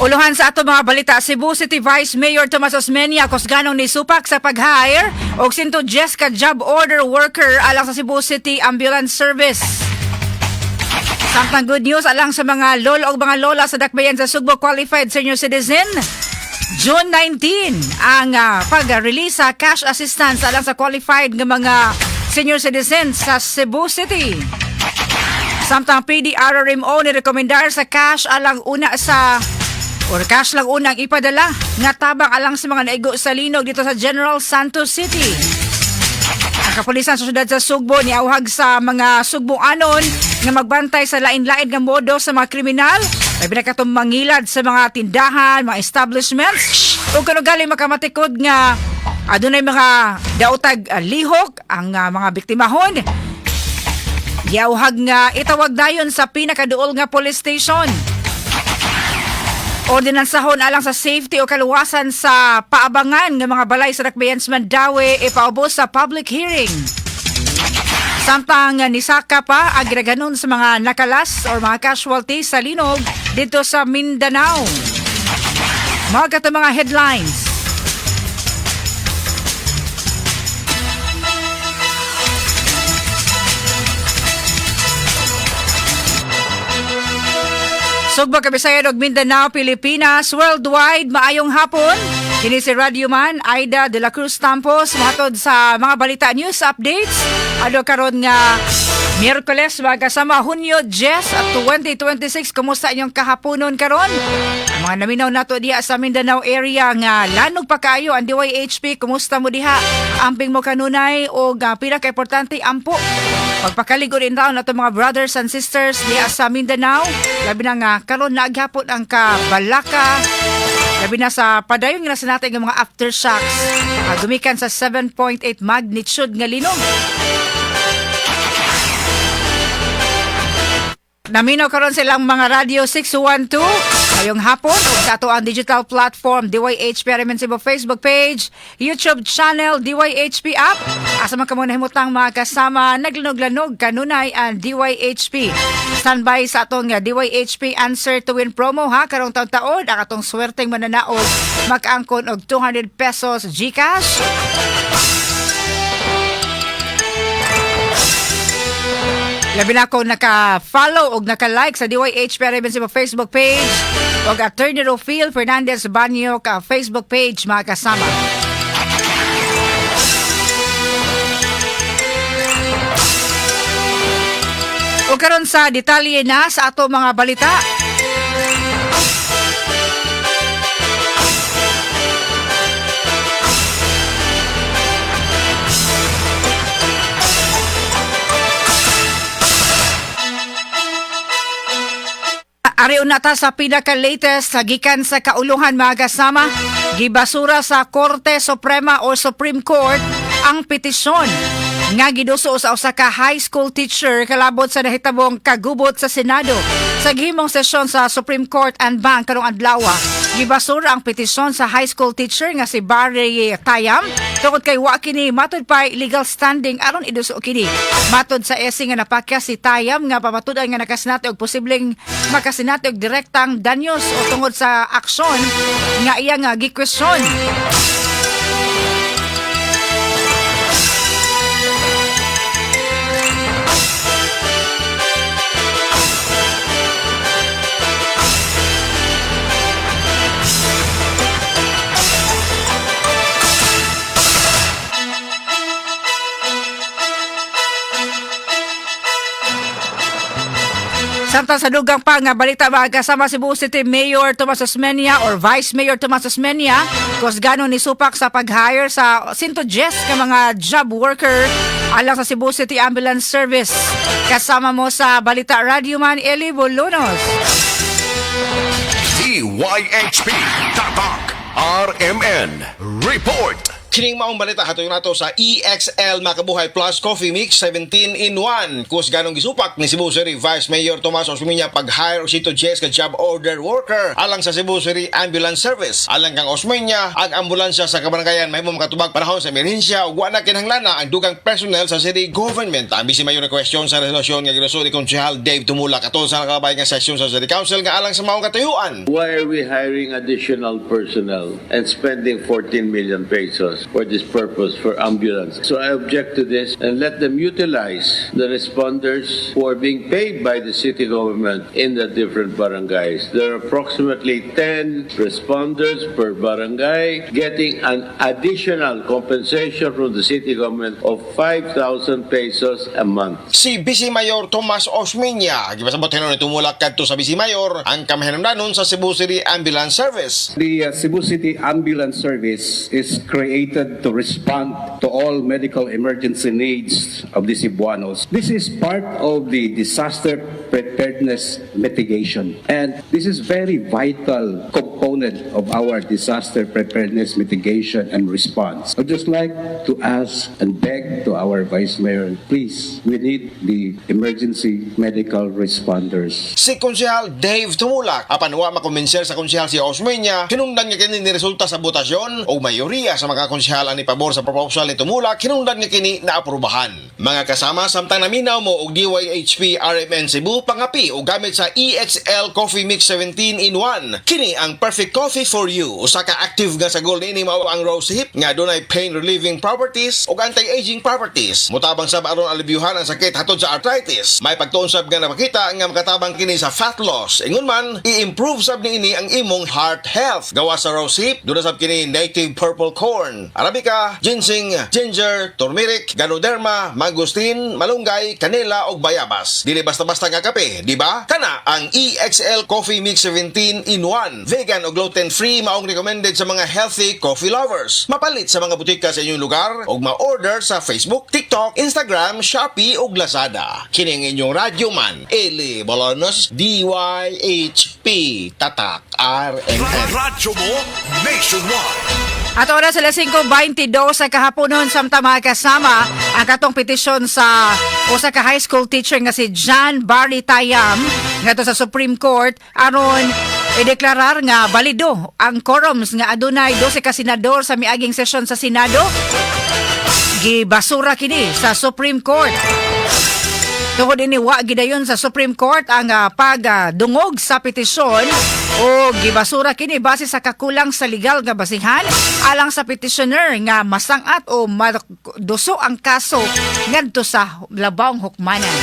Uluhan sa ato mga balita, Cebu City Vice Mayor Tomas Osmeña kusganong ni supak sa pag-hire og 110 ka job order worker alang sa Cebu City Ambulance Service. Samtang good news alang sa mga lolo o mga lola sa Dakbayan sa Sugbo qualified senior citizen. June 19 ang pag-release sa cash assistance alang sa qualified nga mga senior citizens sa Cebu City. Samtang PDRRMO ni rekomendar sa cash alang una sa or cash lang unang ipadala nga tabang alang sa mga naigo sa linog dito sa General Santos City. Ang kapulisan sa syudad sa Sugbo niauhag sa mga Sugboanon nga magbantay sa lain-lain nga modo sa mga kriminal, labi na katong mangilad sa mga tindahan, mga establishments, ug kanugali makamatikod nga adunay mga daotag lihok ang mga biktimahon. Giauhag nga itawag dayon sa pinakaduol nga police station. Ordinansahon alang sa safety o kaluwasan sa paabangan ng mga balay sa Dakbayan sa Mandaue ipaubos sa public hearing. Samtang nisaka pa ang ginaganon sa mga nakalas or mga casualty sa linog dito sa Mindanao. Mga kato mga headlines. Sugbo, Kabisayan ug Mindanao, Pilipinas, worldwide, maayong hapon. Kini si Radio Man, Aida de la Cruz Tampos, matod sa mga balita news updates. Ano karon nga Miyerkules, mga kasama, Hunyo 10 at 2026. Kumusta inyong kahaponon karon? Ang mga naminaw nato diha sa Mindanao area nga lanog pa kaayo ang DYHP, kumusta mo diha? Amping mo kanunay o pinaka-importante ampo. Pagpakalig din taon nato mga brothers and sisters diha sa Mindanao. Labi na nga karon naghapon ang kabalaka. Labi na sa padayon nga sa natin nga mga aftershocks. Gumikan sa 7.8 magnitude nga linog. Naminaw karon silang mga Radio 612 ngayong hapon ug sa ato ang digital platform DYHP RMN Cebu Facebook page, YouTube channel, DYHP app. Asa man kamo nahimutang mga kasama, naglanog-lanog kanunay ang DYHP. Standby sa atong DYHP Answer to Win promo ha karong taon-taon ang atong swerteng mananaog makaangkon og 200 pesos GCash. Labi na kung naka-follow o naka-like sa DYHP RMN Cebu Facebook page o Attorney Rofil Fernandez Banyo ka Facebook page mga kasama. O karon sa detalye na sa ato mga balita. Ari una ta sa pinaka-latest sa gikan sa kauluhan mga kasama, gibasura sa Korte Suprema o Supreme Court ang petisyon nga giduso sa usa ka high school teacher kalabot sa nahitabong kagubot sa Senado. Sa gihimong sesyon sa Supreme Court and Bank karong adlaw, gibasura ang petisyon sa high school teacher nga si Barry Tayam tungod kay wa kini matud pa legal standing aron iduso kini. Matod sa SC nga napakyas si Tayam nga pamatud-an nga nakasinati og posibleng makasinati og direktang danyos o tungod sa aksyon nga iya nga gikwestiyon. Samtang sa dugang pa nga balita mga kasama, Cebu City Mayor Tomas Osmeña or Vice Mayor Tomas Osmeña kusgano ni supak sa pag-hire sa 110 ka mga job worker alang sa Cebu City Ambulance Service. Kasama mo sa balita Radio Man Eli Bolonos. DYHP Tatak RMN Report. Kining maong balita hatuyon nato sa EXL Makabuhay Plus Coffee Mix 17 in 1. Kusganong gisupak ni Cebu City Vice Mayor Tomas Osmeña pag-hire og 110 ka job order worker alang sa Cebu City Ambulance Service. Alang kang Osmeña, ang ambulansya sa kabarangayan mahimo makatubag panahon sa emerhensya ug wa na kinahanglan ang dugang personnel sa city government. Ang Vice Mayor na question sa resolusyon nga gilusod ni Konsehal Dave Tumulak atol sa nakabalhin nga sesyon sa City Council nga alang sa maong katuyuan. Why are we hiring additional personnel and spending 14 million pesos for this purpose, for ambulance? So I object to this and let them utilize the responders who are being paid by the city government in the different barangays. There are approximately 10 responders per barangay getting an additional compensation from the city government of 5,000 pesos a month. Si Vice Mayor Tomas Osmeña, gipasabot hinuon ni Tumulak kadto sa Vice Mayor ang kamahinungdanon sa Cebu City Ambulance Service. The Cebu City Ambulance Service is created to respond to all medical emergency needs of the Cebuanos. This is part of the disaster preparedness mitigation. And this is very vital component of our disaster preparedness mitigation and response. I'd just like to ask and beg to our Vice Mayor, please, we need the emergency medical responders. Si Konsehal Dave Tumulak, apan wa makumbinser sa konsehal si Osmeña, hinungdan nga kini ni resulta sa botasyon o mayoriya sa mga konsehal ang nipabor sa proposal ni Tumulak, hinungdan nga kini naaprubahan. Mga kasama, samtang naminaw mo og DYHP RMN Cebu, pangapi o gamit sa EXL Coffee Mix 17 in 1. Kini ang perfect coffee for you. Usa ka active nga sagol niini mao ang rose hip nga dunay pain relieving properties ug anti-aging properties. Mutabang sab aron alibyuhan ang sakit hatod sa arthritis. May pagtuon sab nga napakita nga makatabang kini sa fat loss. Ingon man, i-improve sab niini ang imong heart health. Gawas sa rose hip, duna sab kini native purple corn, arabica, ginseng, ginger, turmeric, ganoderma, mangosteen, malunggay, kanela ug bayabas. Dili basta-basta nga kape, di ba? Kana ang EXL Coffee Mix 17 in 1. Vegan o gluten-free, maong recommended sa mga healthy coffee lovers. Mapalit sa mga butika sa inyong lugar ug ma-order sa Facebook, TikTok, Instagram, Shopee ug Lazada. Kini ang inyong radyo man, Eli Bolonos, DYHP, Tatak RMN. Radyo mo nationwide. At oras alas 5:22 sa kahaponon, samtang mga kasama, ang katong petisyon sa usa ka high school teacher nga si John Barry Tayam ngadto sa Supreme Court aron ideklarar nga balido ang quorums nga adunay 12 ka senador sa miaging sesyon sa Senado, gibasura kini sa Supreme Court. Tungod ini, wa gidayon sa Supreme Court ang pagdungog sa petisyon o gibasura kini base sa kakulang sa legal nga basihan alang sa petitioner nga masangat o maduso ang kaso ngadto sa labawng hukmanan.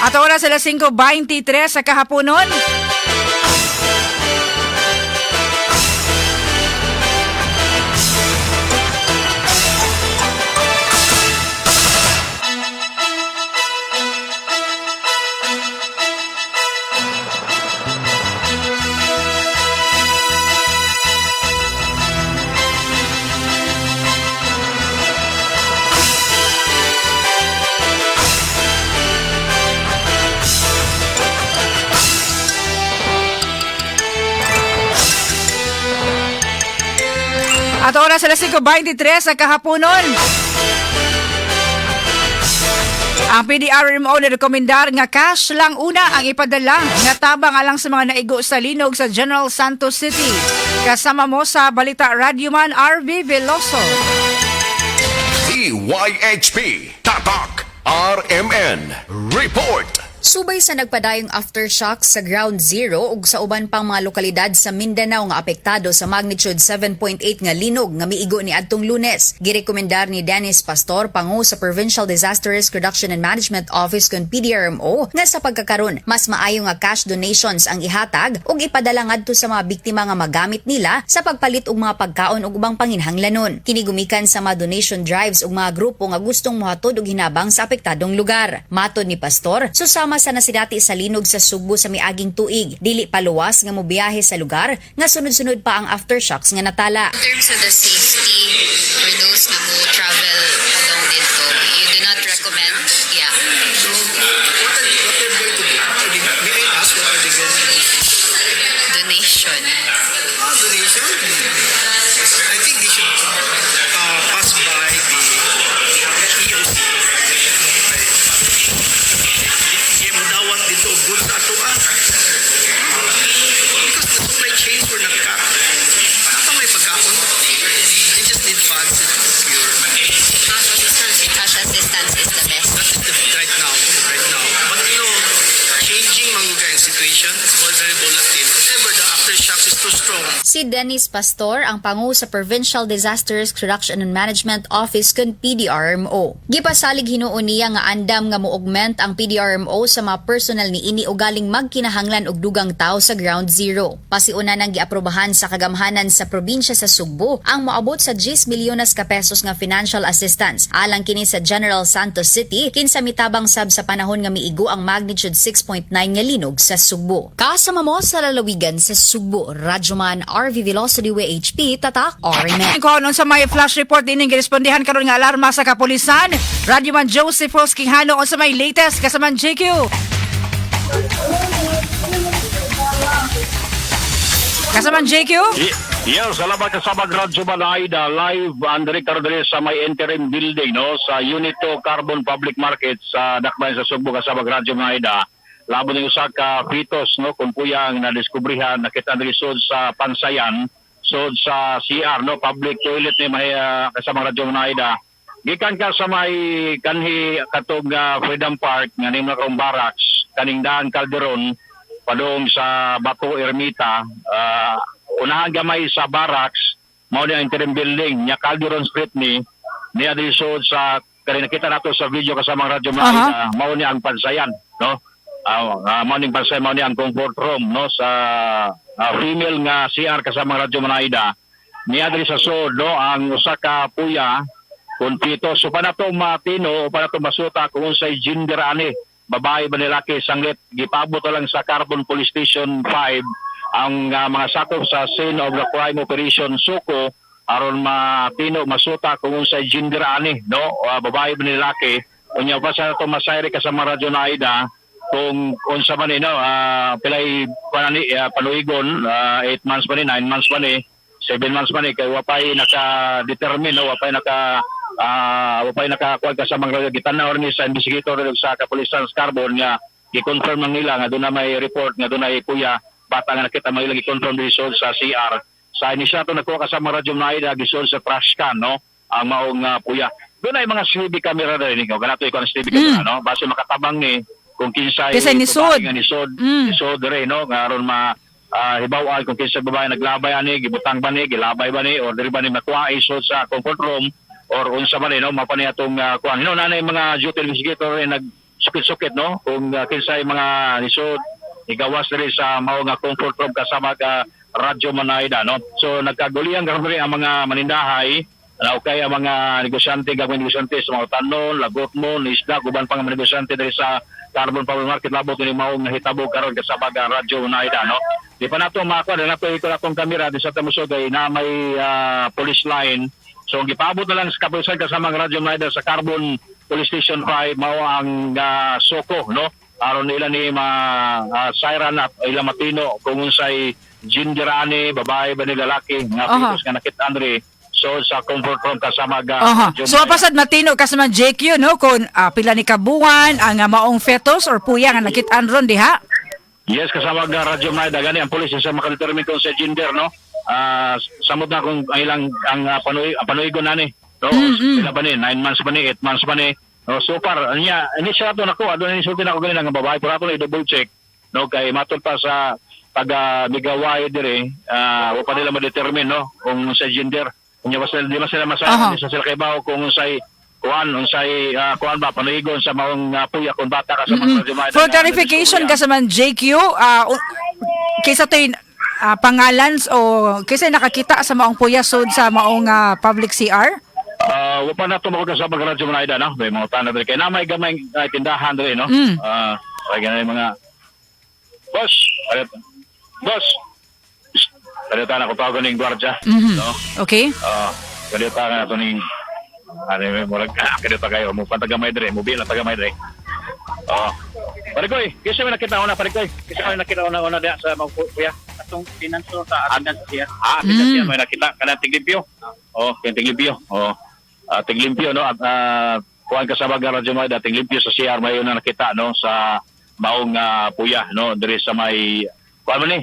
At oras alas 5:23 sa kahaponon. At oras alas 5:23 sa kahaponon. Ang PDRMO ni rekomendar nga cash lang una ang ipadala nga tabang alang sa mga naigo sa linog sa General Santos City. Kasama mo sa Balita Radyoman RV Veloso. DYHP Tatak RMN Report. Subay sa nagpadayong aftershocks sa Ground Zero ug sa uban pang mga lokalidad sa Mindanao nga apektado sa magnitude 7.8 nga linog nga miigo ni adtong Lunes, girekomendar ni Dennis Pastor, pangu sa Provincial Disaster Risk Reduction and Management Office kon PDRMO, nga sa pagkakaron mas maayo nga cash donations ang ihatag ug ipadala ngadto sa mga biktima nga magamit nila sa pagpalit og mga pagkaon ug ubang panginhanglanon. Kini gumikan sa mga donation drives ug mga grupo nga gustong mohatod og hinabang sa apektadong lugar. Matod ni Pastor, susama sa nasidati sa linog sa Sugbo sa miaging tuig, dili pa luwas nga mobiyahe sa lugar nga sunod-sunod pa ang aftershocks nga natala. In terms of the safety for those nga mo travel padong didto, you do not recommend, yeah. So, what they're going to do? What are they, may I ask what are they going to do? Donation. Ah, donation? goods sa atoa. Because the supply chains were not cut. Naa pa may pagkaon. They just need funds to procure. Cash assistance, cash assistance is the best. That is the right now, right now. But changing man gud ang situation, it's all very volatile. If ever the aftershocks is too strong, Si Dennis Pastor ang pangu sa Provincial Disaster Risk Reduction and Management Office kun PDRMO. Gipasalig hinuon niya nga andam nga mo-augment ang PDRMO sa mga personal ni ini o galing magkinahanglan og dugang tao sa ground zero. Pasiuna nang giaprobahan sa kagamhanan sa probinsya sa Sugbo ang moabot sa 10 milyones ka pesos nga financial assistance alang kini sa General Santos City, kinsa mitabang sab sa panahon nga miigo ang magnitude 6.9 nga linog sa Sugbo. Kasama mo sa lalawigan sa Sugbo, Radyoman RV Velocity WHP, Tatak RMN. Kung sa may flash report dining girespondihan karon nga alarma sa kapulisan. Radyoman Joseph Quijano, unsa may latest kasaman JQ? Kasaman JQ? Yes, salamat kasama Radyo Malayda live ang director diri sa may interim building, no, sa Unit 2 Carbon Public Market sa Dakbayan sa Sugbo, kasama Radyo Malayda. Labot ng usa ka fetus, no, kung puyang nadiskubrihan, nakita diri sud sa pansayan sud sa CR, no, public toilet ni may kasama Radyo Malayda. Gikan ka sa may kanhi katong Freedom Park nga nimo na karong barracks, kaning daan Calderon padung sa Bato Ermita, unahan gamay sa barracks, mao ni ang interim building nya Calderon Street ni niya diri sa kani nakita nato sa video kasama ang Radyo Malayda, mao ni ang pansayan, no. Mao ning pansayan, mao ni ang comfort room, no, sa female nga CR kasama ang Radyo Malayda. Niya diri sa sud, no, ang usa ka puya kung pito. So pa nato matino o pa nato masuta kung unsay gender ani, babae ba ni laki, sanglit gipabot na lang sa Carbon Police Station 5 ang mga sakop sa scene of the crime operation Suko aron matino masuta kung unsay gender ani, no, babae ba ni laki. Unya pa sa nato masayri kasama Radyo Naida kung unsa man ni, no, pilay panani panuigon, 8 months pa ni, 9 months pa ni, 7 months pa ni, kay wapay naka-determine, no, wapay naka kuan ka sa mga gitan-aw ni sa investigator sa kapulisan sa Carbon nga gi-confirm lang nila nga doon na may report nga doon ay kuya bata nga nakita may ilang gi-confirm diri sa CR. Sa inisiyato nagkuha kasama Radyo Naida, gisod sa trash can, no, ang maong puya. Doon ay mga CCTV camera rin ikaw ganato ikaw ang CCTV camera, no, base makatabang ni kung kinsay Kinsay nisod. Babae nga nisod nisod diri, no, nga aron ma hibaw-an kung kinsa babae naglabay ani, gibutang ba ni, gilabay ba ni, or diri ba ni makuha isod sa comfort room or unsa ba ni, no, mapa ni atong kuan, no, nanay mga duty investigator rin nagsukit-sukit, no, kung kinsay mga nisod igawas diri sa mao nga comfort room kasama ka Radyo Manayda, no. So nagkagulian karon diri ang mga manindahay na okay ang mga negosyante, gagawin negosyante sa mga tanon, lagot mo, isda, guban pang mga negosyante diri sa Carbon Power Market labot ni mao nga hitabo karon kasama ka Radyo Manayda, no. Di pa nato makuha na nato iko atong kamera di sa Tamusod ay na may police line. So gipaabot na lang sa kapulisan kasama ang Radyo Manayda sa Carbon Police Station 5 mao ang soko, no, aron nila ni ma siren at ila matino kung unsay gender ani, babae ba ni lalaki nga fetus nga nakita diri so sa comfort room kasama ga Radyo So Manayda. mapasad matino kasama JQ, no, kung pila ni kabuwan ang maong fetus or puya nga nakit-an ron diha. Yes, kasama ga Radyo Maida gani ang pulis sa makadetermine kung sa gender, no. Samot na kung ang ilang ang panuigon nani. No, pila ba ni? 9 months ba ni? 8 months ba ni? No, so far niya ini siya ato nako, adto ni sulti nako gani nga babae pero ato na i-double check, no, kay matod pa sa taga migaway dire, wa pa nila ma-determine, no, kung sa gender. Unya ba sila di ba sila masaya, di sa sila kay kung unsay kuan, unsay kuan ba panuigon sa maong puya kung bata ka sa mga Radyo Maida For nga clarification nadiskubrihan. kasama JQ, kaysa to'y pangalan o kaysa nakakita sa maong puya sud sa maong public CR? Ah, wa pa na to sa Radyo Manayda, no? May mga tanan diri kay na may gamay tindahan diri, no? Ay ganay mga boss, boss. Shh, Kalita na ko tawag ning gwardiya, no? Okay. Kalita na to ning ano may murag kalita kayo mo patagamay diri, mo bila tagamay diri. Oh. Parikoy, kisa may nakita una, parikoy. Kisa may nakita una una diha sa mga kuya. Atong pinanso sa attendance siya. Ah, kita siya may nakita kanang tiglimpyo. Oh, kanang tiglimpyo. Oh. Tiglimpyo, no, at kuan ka sa baga Radyo Maida, tiglimpyo sa CR may una nakita, no, sa Maong puya, no, diri sa may kuan man ni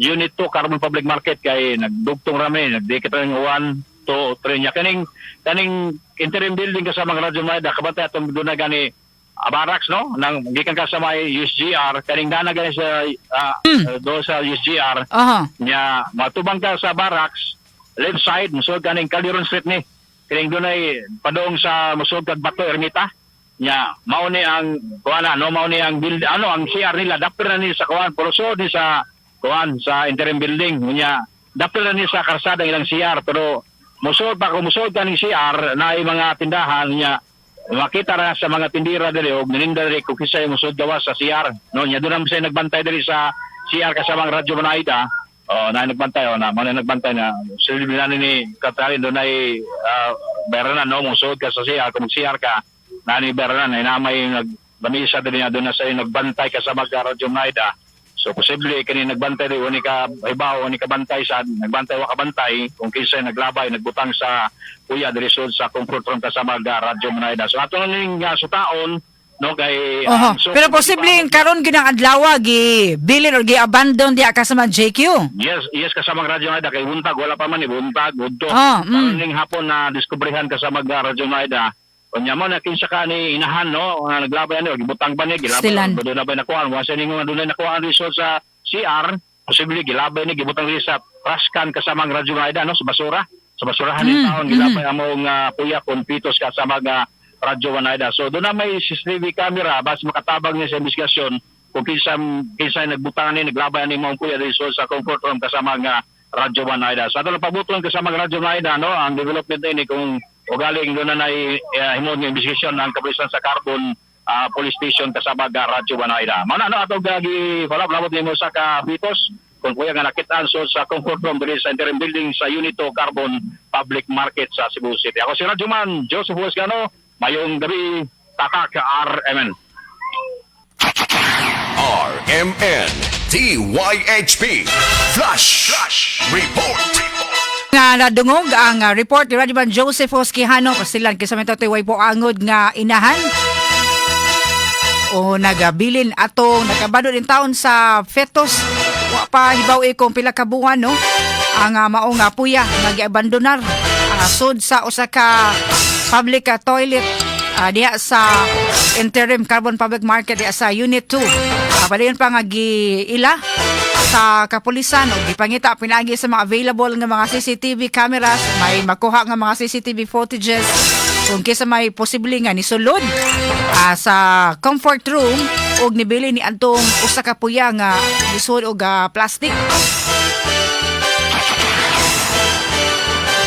Unit 2 Carbon Public Market kay nagdugtong rami, nagdikit ra 1 2 3 nya kaning kaning interim building kasama ng Radyo Maida. Kabantay atong doon na gani barracks, no, nang gikan ka sa may USGR, kaning dana gani sa do sa USGR. Nya matubang ka sa barracks, left side, musulod kaning Calderon Street ni kining dunay padung sa musulod kag Bato Ermita. Nya mao ni ang kuan na, no, mao ni ang build, ano, ang CR nila dapir na ni sa kuan, pero ni sa kuan sa interim building. Nya dapir na ni sa karsada ilang CR, pero musulod pa kung musulod kaning CR na mga tindahan. Nya makita ra sa mga tindira diri og naninda diri kung kisay musulod gawas sa CR, no. Nya doon naman siya nagbantay diri sa CR kasama ang Radyo Manaida. Oh, na nagbantay, oh, na mo na nagbantay na silbi na ni Katalin doon ay bayaran, no, musulod ka sa CR, kung CR ka nani bayaran ay na may nagbanisa diri na doon na sa nagbantay kasama ka Radyo Manaida. So posible kini nagbantay diri ni ka ibaw ni ka bantay sa nagbantay wa ka bantay kung kinsa naglabay, nagbutang sa kuya diri sud sa comfort room kasama ga Radyo Manaida. So ato na ning sutaon, no, kay so, Pero posibleng karon ginang adlaw gi bilin or gi abandon diya kasama JQ. Yes, kasama ang Radyo Naida kay buntag wala pa man ni buntag udto. Karon ning hapon na diskubrihan kasama ga Radyo Naida. Unya mo na kinsa ka ni inahan, no, nga naglabay ani gibutang ba ni gilabay doon na ba nakuha wa sa ningon doon na nakuha ang result sa CR, posible gilabay ni, gibutang diri sa trash can kasama ang Radyo Naida, no, sa basura, sa basurahan ni taon gilabay among puya kon pitos kasama ga Radyo Naida. So doon na may CCTV camera, bas makatabang niya sa investigasyon kung kinsa kinsa nagbutang ni, naglabay ani maong puya diri sa comfort room kasama nga Radyo Naida. So ato lang pabuton kasama ang Radyo Naida, no, ang development ini kung ugaling doon na nay himod nga investigasyon ang kapulisan sa Carbon Police Station kasama ga Radyo Naida. Mao na, no, ato gagi follow up labot nimo sa ka Vitos kung kuya nga nakitaan so sa comfort room diri sa interim building sa Unit 2 Carbon Public Market sa Cebu City. Ako si Radyo Man Joseph Huesgano, mayong gabi, Tatak RMN. RMN DYHP Flash, Flash Report. Nga nadungog ang report ni Radyoman Joseph Osquijano. Pasilan kinsa man to, way po angod nga inahan o nagabilin atong nakabado din taon sa fetus. Wa pa hibaw kung pila ka buwan, no, ang mao nga puya nga giabandonar sud sa usa ka public toilet diha sa interim Carbon Public Market diha sa Unit 2. Padayon pa nga giila sa kapulisan o gipangita pinaagi sa mga available nga mga CCTV cameras, may makuha nga mga CCTV footages kung kinsa may posible nga nisulod sa comfort room og nibili ni adtong usa ka puya nga nisud og plastic.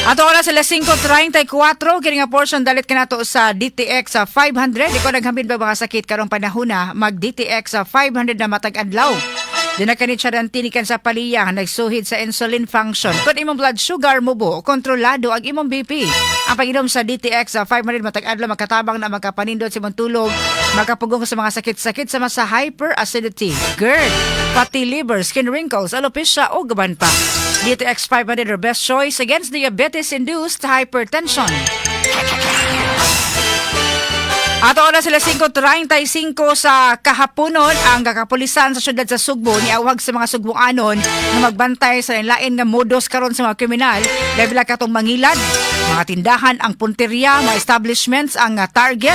Ato oras sila 5:34, kini nga portion dalit kanato sa DTX sa 500. Ikaw naghambin ba mga sakit karong panahon na, mag DTX sa 500 na matag adlaw. Di na kani siya tinikan sa paliya nga nagsuhid sa insulin function. Kung imong blood sugar mubo, kontrolado ang imong BP. Ang pag-inom sa DTX sa 500 matag adlaw makatabang na makapanindot sa imong tulog, makapugong sa mga sakit-sakit sama sa hyperacidity, GERD, fatty liver, skin wrinkles, alopecia o gaban pa. DTX 500, your best choice against diabetes-induced hypertension. Ato oras sila 5:35 sa kahaponon, ang kapulisan sa syudad sa Sugbo niawag sa mga Sugboanon nga magbantay sa lain nga modus karon sa mga kriminal, labi na katong mangilad, mga tindahan, ang punteriya, mga establishments ang target,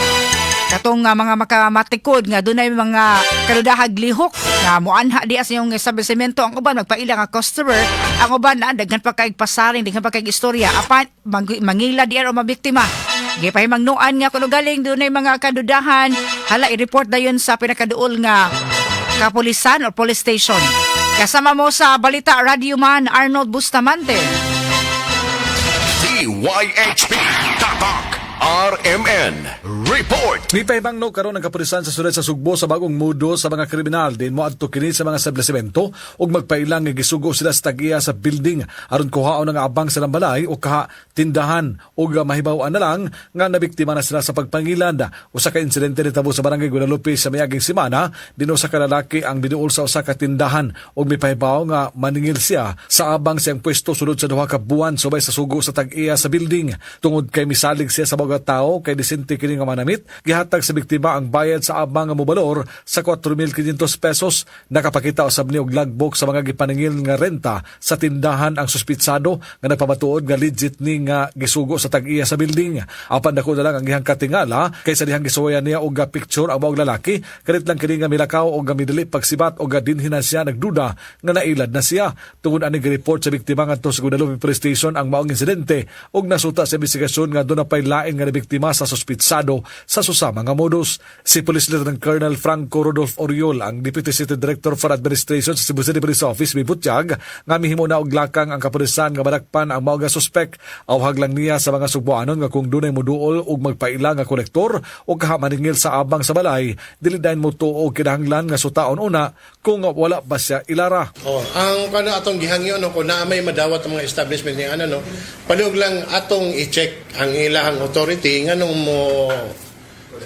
katong mga makamatikod nga dunay mga kaludahag lihok nga muanha diya sa inyong establishmento. Ang uban magpaila nga customer, ang uban na daghan pa kay pasaring, daghan pa kay istorya, apan mangila diya o mabiktima. Gipahimangnuan nga kuno galing dunay mga kadudahan, hala i-report dayon sa pinakaduol nga kapulisan or police station. Kasama mo sa balita, Radyoman Arnold Bustamante. DYHP Tatak RMN Report. Nipahimangno karon ang kapulisan sa syudad sa Sugbo sa bagong modo sa mga kriminal din mo adto kini sa mga establishmento ug magpailang nga gisugo sila sa tag-iya sa building aron kuhaon ang abang sa balay o kaha tindahan ug mahibaw-an na lang nga nabiktima na sila sa pagpangilad. Usa ka insidente nitabo sa barangay Guadalupe sa miaging semana, din usa ka lalaki ang binuol sa usa ka tindahan ug mipahibaw nga maningil siya sa abang sa iyang pwesto sulod sa 2 ka buwan subay sa sugo sa tag-iya sa building tungod kay misalig siya sa bagong og tawo kay disente kini nga manamit. Gihatag sa biktima ang bayad sa abang nga mobalor sa 4,500 pesos. Nakapakita usab ni og logbook sa mga gipaningil nga renta sa tindahan ang suspitsado nga nagpamatuod nga legit ni nga gisugo sa tag-iya sa building. Apan dako na lang ang iyang katingala kay sa dihang gisuwayan niya og picture ang maong lalaki, kalit lang kini nga milakaw og nga midali pagsibat og dinhi na siya nagduda nga nailad na siya. Tungod ani, report sa biktima ngadto sa Guadalupe Police Station ang maong insidente ug nasuta sa investigasyon nga duna pay lain nga nabiktima sa suspitsado sa susama nga modus. Si Police Lieutenant Colonel Franco Rodolfo Oriol, ang Deputy City Director for Administration sa Cebu City Police Office, mibutyag nga mihimo na og lakang ang kapulisan nga madakpan ang mao nga suspek. Awhag lang niya sa mga Sugboanon nga kung dunay moduol og magpaila nga kolektor o kaha maningil sa abang sa balay, dili dayon mo tuo, kinahanglan nga sutaon una kung wala ba siya ilara. Oh, ang kano atong gihangyo, no, kung naa may madawat ang mga establishment ni ano, no, palihog lang atong i-check ang ilahang authority nganong mo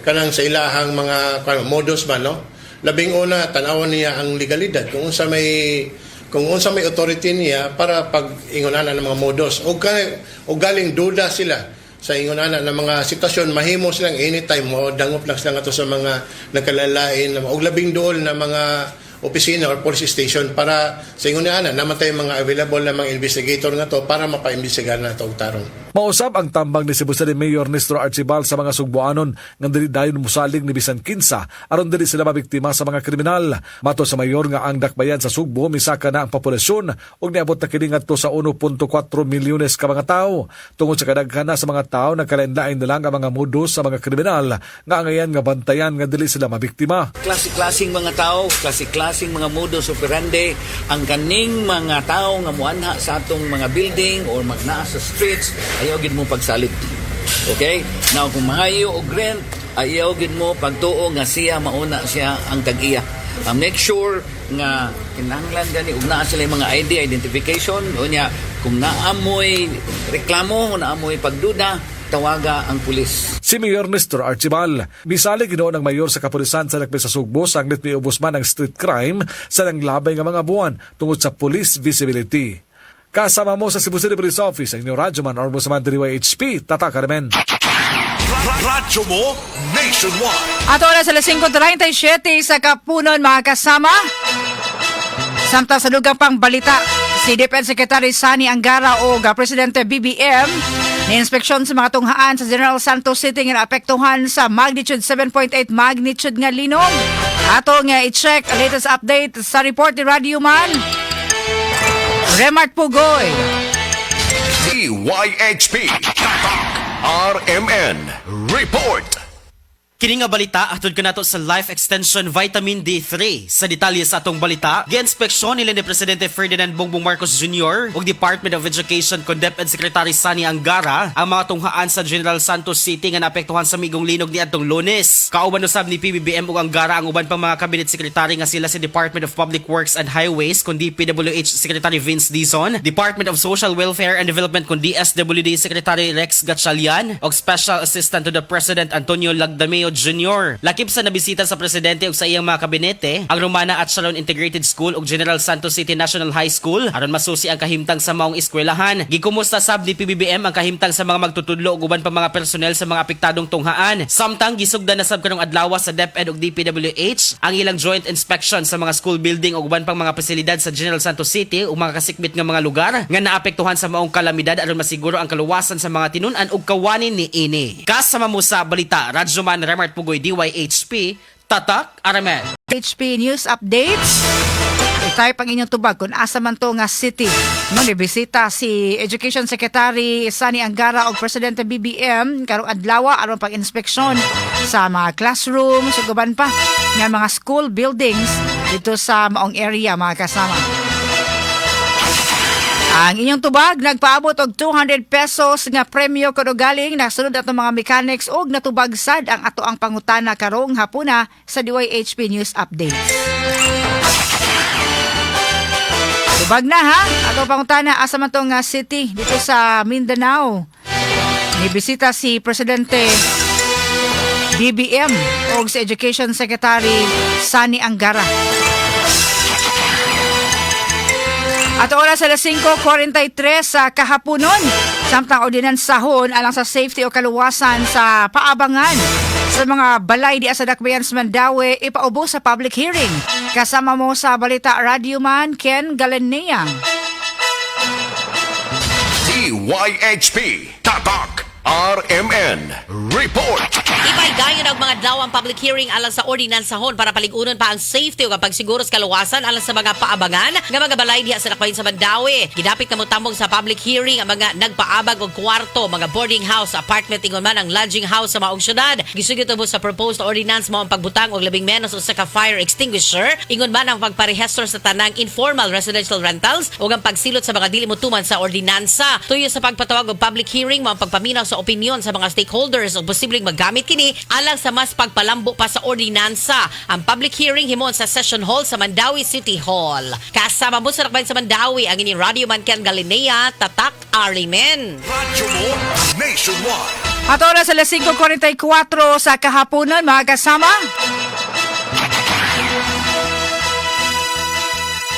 kanang sa ilahang mga kano, modus ba, no. Labing una, tan-awon niya ang legalidad kung unsa may authority niya para pag ingon ana ng mga modus o kay o galing duda sila sa ingon ana ng mga sitwasyon, mahimo silang anytime mo dangop lang sila ngadto sa mga nagkalalain og labing duol na mga opisina or police station para sa ingon ana naman tayo mga available na mga investigator nga to para mapaimbestigahan nato og tarong. Mausab ang tambang ni Cebu City Mayor Nestor Archibal sa mga Sugboanon nga dili dayon musalig ni bisan kinsa aron dili sila mabiktima sa mga kriminal. Matod sa mayor nga ang dakbayan sa Sugbo misaka na ang populasyon ug niabot na kini ngadto sa 1.4 milyones ka mga tawo. Tungod sa kadaghan na sa mga tawo, nagkalain-lain na lang ang mga modus sa mga kriminal nga angayan nga bantayan nga dili sila mabiktima. Klase-klaseng mga tao, klase-klaseng mga modus operandi ang kaning mga tao nga muanha sa atong mga building or magnaa sa streets, ayaw gid mo pagsalig. Okay? Now kung mahayo og rent, ayaw gid mo pagtuo nga siya mauna siya ang tag-iya. Make sure nga kinahanglan gani ug naa sila yung mga ID, identification. Unya kung naamoy reklamo, naamoy pagduda, tawaga ang pulis. Si Mayor Nestor Archibal. Misalig hinuon ang mayor sa kapulisan sa Lakbay sa Sugbo sanglit miubos man ang street crime sa nanglabay nga mga buwan tungod sa police visibility. Kasama mo sa Cebu City Police Office, ang inyong radyoman or mo sa DYHP, Tatak RMN. Radyo mo nationwide. At oras alas 5:37 sa kapunon, mga kasama. Samtang sa dugang pang balita, si DepEd Secretary Sonny Angara o Presidente BBM ni inspeksyon sa mga tunghaan sa General Santos City nga naapektuhan sa magnitude 7.8 magnitude nga linog. Ato nga i-check ang latest update sa report ni Radio Man Remart Pugoy. DYHP. Tatak. RMN. Report. Kini nga balita atod kanato sa Life Extension Vitamin D3. Sa detalye sa atong balita, gi-inspeksyon nila ni Presidente Ferdinand Bongbong Marcos Jr. ug Department of Education kon DepEd Secretary Sonny Angara ang mga tunghaan sa General Santos City nga naapektuhan sa migong linog niadtong Lunes. Kauban usab ni PBBM ug Angara ang uban pang mga cabinet secretary nga sila si Department of Public Works and Highways kun DPWH Secretary Vince Dizon, Department of Social Welfare and Development kun DSWD Secretary Rex Gatchalian ug Special Assistant to the President Antonio Lagdameo Jr. Lakip sa nabisita sa presidente ug sa iyang mga kabinete ang Romana at Sharon Integrated School ug General Santos City National High School aron masusi ang kahimtang sa maong eskwelahan. Gikumusta sab ni PBBM ang kahimtang sa mga magtutudlo ug uban pa mga personnel sa mga apektadong tunghaan. Samtang gisugdan na sab karong adlaw sa DepEd ug DPWH ang ilang joint inspection sa mga school building ug uban pang mga pasilidad sa General Santos City ug mga kasikbit nga mga lugar nga naapektuhan sa maong kalamidad aron masiguro ang kaluwasan sa mga tinun-an ug kawanin ni ini. Kasama mo sa balita, Radyoman Remart Pugoy, DYHP, Tatak RMN. HP News Updates. I-type ang inyong tubag kung asa man to nga city. No, bisita si Education Secretary Sonny Angara og Presidente BBM karong adlaw aron pag-inspeksyon sa mga classrooms ug uban pa nga mga school buildings dito sa maong area, mga kasama. Ang inyong tubag nagpaabot og 200 pesos nga premyo kuno galing nasunod atong mga mechanics og natubag sad ang ato ang pangutana karong hapuna sa DYHP News Updates. Tubag na ha. Ato pangutana, asa man to nga city dito sa Mindanao ni bisita si Presidente BBM og si Education Secretary Sonny Angara? At oras alas 5:43 sa kahaponon. Samtang ordinansahon alang sa safety o kaluwasan sa paabangan sa mga balay di sa Dakbayan sa Mandaue ipaubos sa public hearing. Kasama mo sa balita, Radyoman Ken Galanea. DYHP Tatak RMN Report. Ipaydayon ang mga adlaw ang public hearing alang sa ordinansahon para paligunon pa ang safety ug ang pagsiguro sa kaluwasan alang sa mga paabangan nga mga balay diha sa Dakbayan sa Mandaue. Gidapit na motambong sa public hearing ang mga nagpaabag og kwarto, mga boarding house, apartment, ingon man ang lodging house sa maong syudad. Gisugyot mo sa proposed ordinance mao ang pagbutang og labing menos usa ka fire extinguisher, ingon man ang pagparehistro sa tanang informal residential rentals ug ang pagsilot sa mga dili motuman sa ordinansa. Tuyo sa pagpatawag og public hearing mao ang pagpaminaw sa opinyon sa mga stakeholders ug posibleng maggamit kini alang sa mas pagpalambo pa sa ordinansa. Ang public hearing himon sa session hall sa Mandaue City Hall. Kasama mo sa Dakbayan sa Mandaue ang inyong Radio Man Ken Galinea, Tatak RMN. Radyo mo Nationwide. At oras alas 5:44 sa kahaponan, mga kasama.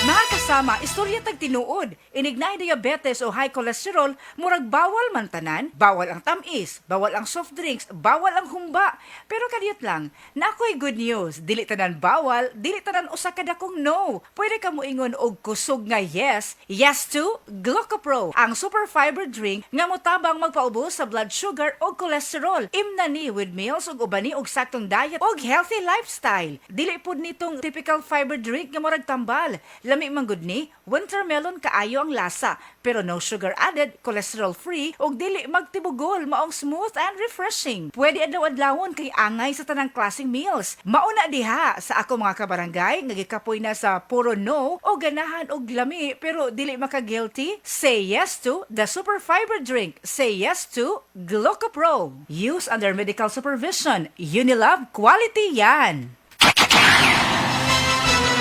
Mga kasama, istorya tag tinuod. Inig naay diabetes o high cholesterol, murag bawal man tanan, bawal ang tamis, bawal ang soft drinks, bawal ang humba. Pero kadiyot lang, naa ko'y good news. Dili tanan bawal, dili tanan usa ka dakong no. Pwede ka moingon og kusog nga yes. Yes to Glucopro, ang super fiber drink nga motabang magpaubos sa blood sugar o cholesterol. Imna ni with meals ug ubani og saktong diet og healthy lifestyle. Dili pud nitong typical fiber drink nga murag tambal. Lami man gud ni, winter melon kaayo ang lasa, pero no sugar added, cholesterol free ug dili magtibugol, maong smooth and refreshing. Pwede adlaw-adlawon kay angay sa tanang klaseng meals. Mauna diha sa ako, mga kabarangay nga gikapoy na sa puro no o ganahan og lami pero dili maka-guilty. Say yes to the super fiber drink. Say yes to Glucopro. Use under medical supervision. Unilab, quality yan.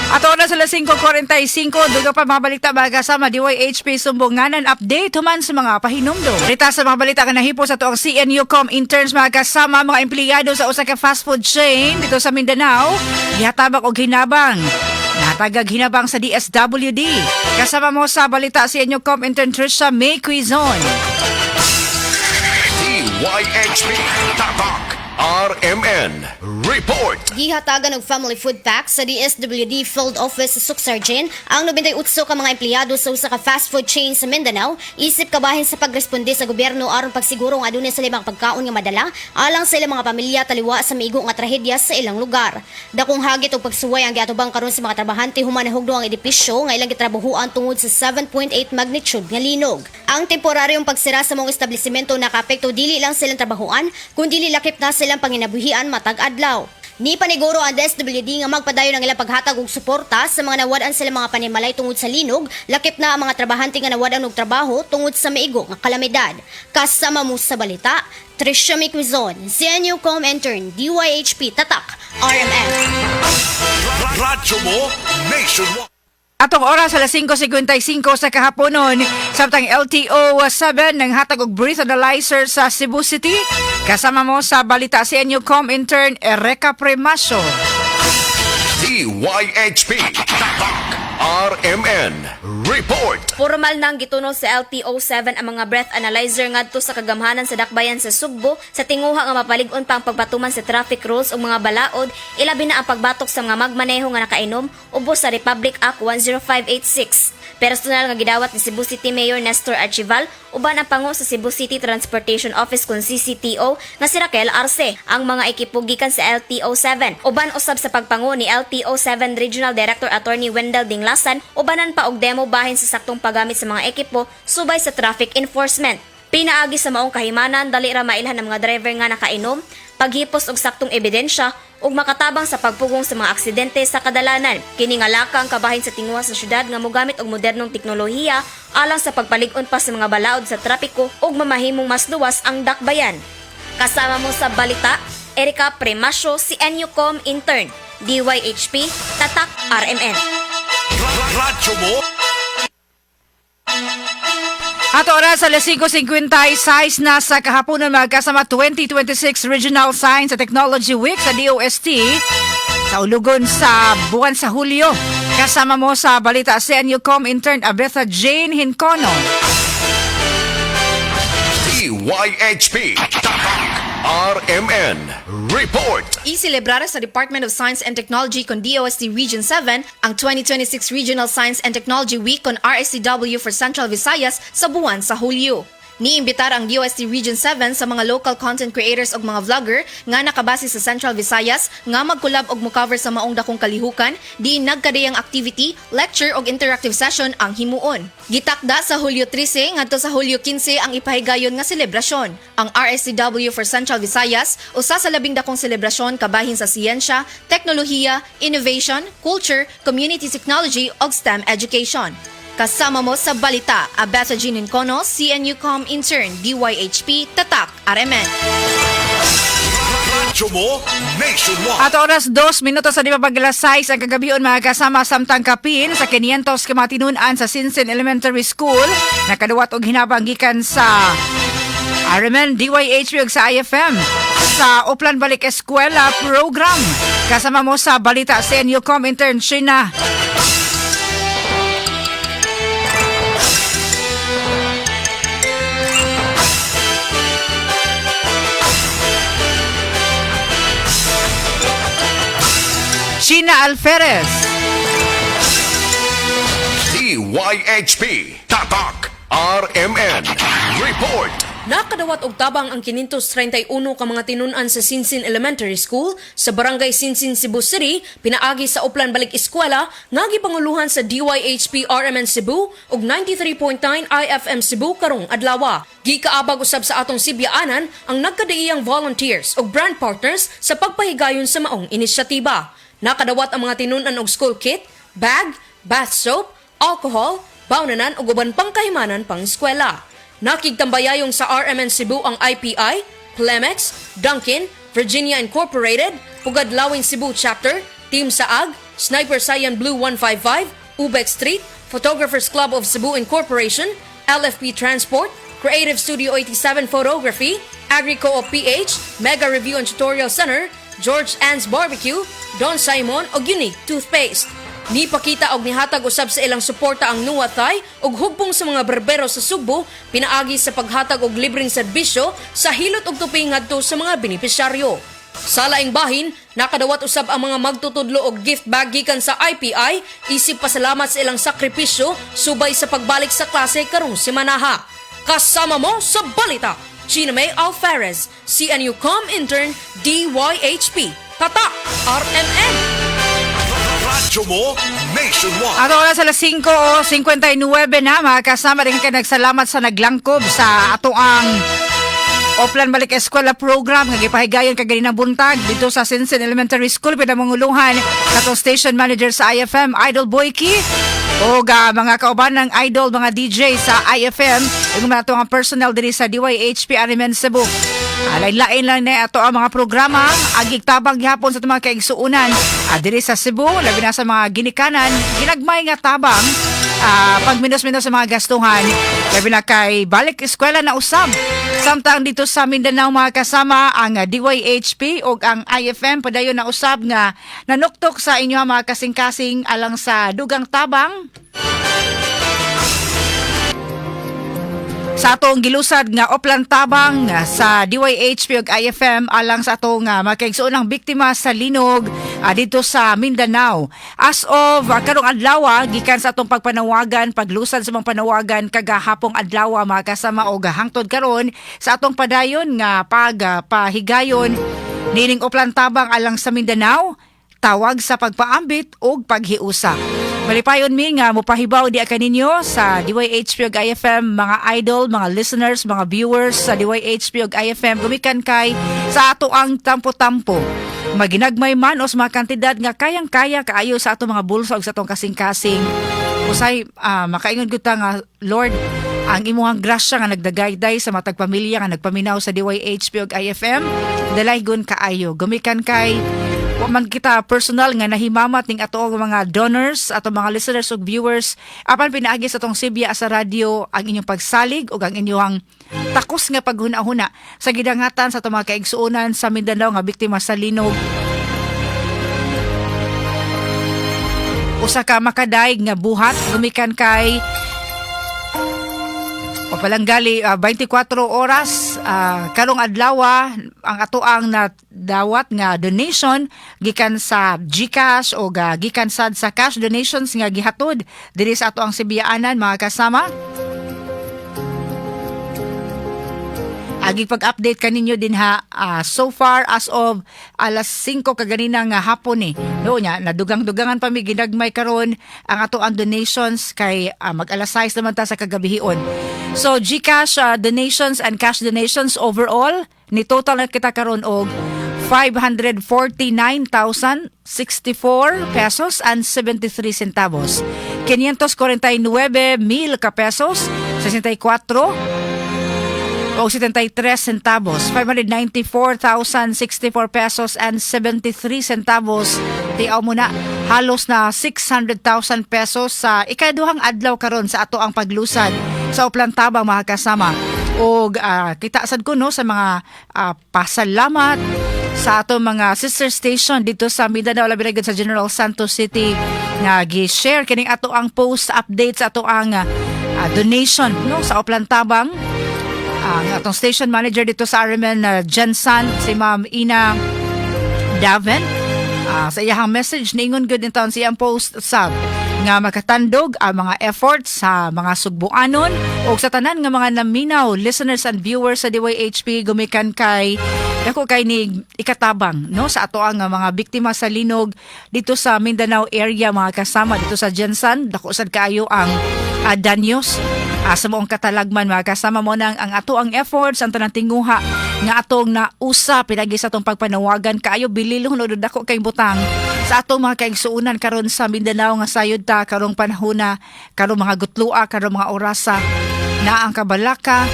Ato na sa 5:45, duga pa mga balita, mga kasama, DYHP Sumbonganan update human sa mga pahinumdom. Rita sa mga balita nga nahipo sa atuang CNUCOM interns, mga kasama, mga empleyado sa usa ka fast food chain dito sa Mindanao, gihatabak og hinabang. Natagag hinabang sa DSWD. Kasama mo sa balita, CNUCOM intern Trisha May Quizon. DYHP Tatak RMN Report. Gihatagan og family food pack sa DSWD Field Office sa Soccsksargen ang 98 ka mga empleyado sa usa ka fast food chain sa Mindanao isip kabahin sa pagresponde sa gobyerno aron pagsiguro nga adunay sa limang pagkaon nga madala alang sa ilang mga pamilya taliwa sa miigo nga trahedya sa ilang lugar. Dakong hagit og pagsuway ang giatubang karon sa mga trabahante human nahugno ang edipisyo nga ilang gitrabahuan tungod sa 7.8 magnitude nga linog. Ang temporaryong pagsira sa mga establishmento nakaapekto dili lang silang trabahuan kundi lakip na silang panginabuhian matag adlaw. Ni paniguro ang DSWD nga magpadayon ang ilang paghatag og suporta sa mga nawad-an sila mga panimalay tungod sa linog, lakip na ang mga trabahante nga nawad-an og trabaho tungod sa maigo nga kalamidad. Kasama mo sa balita, Trisha Miquizon, CNUCOM Intern, DYHP Tatak, RMN. Radyo mo Nationwide. Atong oras alas 5:55 sa kahaponon, samtang LTO 7 nang hatag og breath analyzer sa Cebu City. Kasama mo sa balita, si NUCOM intern Ereka Premaso. DYHP Tatak RMN Report. Formal nang gituno sa LTO 7 ang mga breath analyzer ngadto sa kagamhanan sa Dakbayan sa Sugbo sa tinguha nga mapalig-on pa ang pagpatuman sa traffic rules ug mga balaod, ilabi na ang pagbatok sa mga magmaneho nga nakainom ubos sa Republic Act 10586. Personal nga gidawat ni Cebu City Mayor Nestor Archival uban ang pango sa Cebu City Transportation Office kon CCTO nga si Raquel Arce ang mga ekipo gikan sa LTO 7. Uban usab sa pagpango ni LTO 7 Regional Director Attorney Wendell Dinglasan, ubanan pa og demo bahin sa saktong paggamit sa mga ekipo subay sa traffic enforcement. Pinaagi sa maong kahimanan, dali ra mailhan ang mga driver nga nakainom, paghipos og saktong ebidensya ug makatabang sa pagpugong sa mga aksidente sa kadalanan. Kini nga lakang kabahin sa tinguha sa syudad nga mogamit og modernong teknolohiya alang sa pagpalig-on pa sa mga balaod sa trapiko ug mamahimong mas luwas ang dakbayan. Kasama mo sa balita, Erika Premasio, si NUCOM Intern, DYHP, Tatak RMN. Radyo mo Ato oras alas 5:56 na sa kahaponan, mga kasama, 2026 Regional Science and Technology Week sa DOST sa ulugon sa buwan sa Hulyo. Kasama mo sa balita, si NUCOM intern Abetha Jane Hincono. DYHP Tatak RMN Report. Iselebrar sa Department of Science and Technology kon DOST Region 7 ang 2026 Regional Science and Technology Week kon RSCW for Central Visayas sa buwan sa Hulyo. Niimbitar ang DOST Region 7 sa mga local content creators ug mga vlogger nga nakabase sa Central Visayas nga mag-collab og mo-cover sa maong dakong kalihukan, diin nagkadayang activity, lecture ug interactive session ang himuon. Gitakda sa Hulyo 13 ngadto sa Hulyo 15 ang ipahigayon nga selebrasyon. Ang RSCW for Central Visayas usa sa labing dakong selebrasyon kabahin sa siyensya, teknolohiya, innovation, culture, community technology ug STEM education. Kasama mo sa balita, Abesa Jean Cono, CNUCOM Intern, DYHP, Tatak, RMN. Radyo mo Nationwide. At oras 2 minuto sa di pa pag-alas 6 ang kagabion, mga kasama, samtang kapin sa 500 ka mga tinun-an sa Sinsin Elementary School nakaduwat og hinabang gikan sa RMN, DYHP ug sa IFM sa Oplan Balik Eskwela program. Kasama mo sa balita, CNUCOM intern Sheena. Sheena Alferez. DYHP Tatak RMN Report. Nakadawat og tabang ang 531 ka mga tinun-an sa Sinsin Elementary School sa Barangay Sinsin, Cebu City pinaagi sa Oplan Balik Eskwela nga gipanguluhan sa DYHP RMN Cebu ug 93.9 IFM Cebu karong adlaw. Gikaabag usab sa atong sibyaanan ang nagkadaiyang volunteers ug brand partners sa pagpahigayon sa maong inisyatiba. Nakadawat ang mga tinun-an og school kit, bag, bath soap, alcohol, bawnanan ug uban pang kahimanan pang eskwela. Nakigtambayayong sa RMN Cebu ang IPI, Plemex, Dunkin, Virginia Incorporated, Pugad Lawin Cebu Chapter, Team Saag, Sniper Cyan Blue 155, Ubex Street, Photographers Club of Cebu Incorporation, LFP Transport, Creative Studio 87 Photography, AgriCo PH, Mega Review and Tutorial Center, George Ann's Barbecue, Don Simon ug Unique Toothpaste. Nipakita og nihatag usab sa ilang suporta ang Nuwatay ug Hugpong sa mga Barbero sa Sugbo pinaagi sa paghatag og libreng serbisyo sa hilot og tupi ngadto sa mga benepisyaryo. Sa laing bahin, nakadawat usab ang mga magtutudlo og gift bag gikan sa IPI isip pasalamat sa ilang sakripisyo subay sa pagbalik sa klase karong semanaha. Kasama mo sa balita, Gina May Alvarez, CNU-Com Intern, DYHP. Tatak RMN. Radyo mo Nationwide. At oras alas 5:59 na, mga kasama rin kay nagsalamat sa naglangkob sa atoang Oplan Balik Eskwela program nga gipahigayon kaganinang buntag dito sa Sinsin Elementary School, pinamanguluhan katong station manager sa IFM, Idol Boyki, o mga kauban ng Idol, mga DJ sa IFM ug mga ato ang personnel diri sa DYHP RMN Cebu. Lain-lain lang na ato ang mga programa agig tabang gihapon sa atong mga kaigsuonan diri sa Cebu, labi na sa mga ginikanan, ginagmay nga tabang, pag minus-minus sa mga gastuhan, labi na kay balik eskwela na usab. Samtang dito sa Mindanao, mga kasama, ang DYHP o ang IFM padayon na usab nga nanuktok sa inyo mga kasing-kasing alang sa dugang tabang sa atong gilusad nga Oplan Tabang sa DYHP ug IFM alang sa atong mga kaigsuonang biktima sa linog dito sa Mindanao. As of karong adlaw, gikan sa atong pagpanawagan, paglusad sa mga panawagan kagahapong adlaw, mga kasama, og hangtod karon sa atong padayon nga pagpahigayon nining Oplan Tabang alang sa Mindanao, tawag sa pagpaambit ug paghiusa. Malipayon mi nga mopahibaw di kaninyo sa DYHP ug IFM, mga idol, mga listeners, mga viewers sa DYHP ug IFM, gumikan kay sa ato ang tampo-tampo. Maginagmay man o sa mga kantidad nga kayang-kaya kaayo sa ato mga bulsa ug sa atong kasing-kasing. Usay makaingon gyud ta nga, Lord, ang imuhang grasya nga nagdagayday sa matag pamilya nga nagpaminaw sa DYHP ug IFM, dalaygon kaayo. Gumikan kay wa man kita personal nga nahimamat ning ato ang mga donors, ato mga listeners ug viewers, apan pinaagi sa atong sibya sa radyo ang inyong pagsalig ug ang inyong takos nga paghuna-huna sa gidangatan sa atong mga kaigsuonan sa Mindanao nga biktima sa linog, usa ka makadaig nga buhat, gumikan kay o Palanggali 24 oras karong adlaw ang ato ang nadawat nga donation gikan sa GCash o gikan sad sa cash donations nga gihatod diri sa ato ang Sibiyaanan, mga kasama. Agi pag-update kaninyo din ha, so far as of alas 5 kaganina nga hapon ni. No nya nadugang-dugangan pa mi ginagmay karon ang ato ang donations kay mag alas 6 naman ta sa kagabihion. So GCash donations and cash donations overall ni total na kita karon og 549,064 pesos and 73 centavos. 549 mil ka pesos, 64 o 73 centavos. 594,064 pesos and 73 centavos. Tiaw mo na, halos na 600,000 pesos sa ikaduhang adlaw karon sa ato ang paglusad sa Oplan Tabang, mga kasama. Og kita sad ko no sa mga pasalamat sa ato mga sister station dito sa Mindanao, labi na gud sa General Santos City nga gi-share kining ato ang post update sa ato ang donation no sa Oplan Tabang. Ang atong station manager dito sa RMN Gensan, si Ma'am Ina Daven, sa iyahang message niingon gud taon sa iyang post sab nga makatandog ang mga efforts sa mga Sugbuanon o sa tanan nga mga naminaw listeners and viewers sa DYHP gumikan kay dako kay ni ikatabang no sa ato ang mga biktima sa linog dito sa Mindanao area, mga kasama. Dito sa Gensan, dako sad kaayo ang danyos sa moong katalagman, mga kasama. Mo nang ang ato ang efforts, ang tanang tinguha nga atong nausa pinagi sa atong pagpanawagan kaayo bililong no dako kay butang sa atong mga kaigsuonan karon sa Mindanao nga sayod ta karong panahona, karong mga gutlua, karong mga orasa na ang kabalaka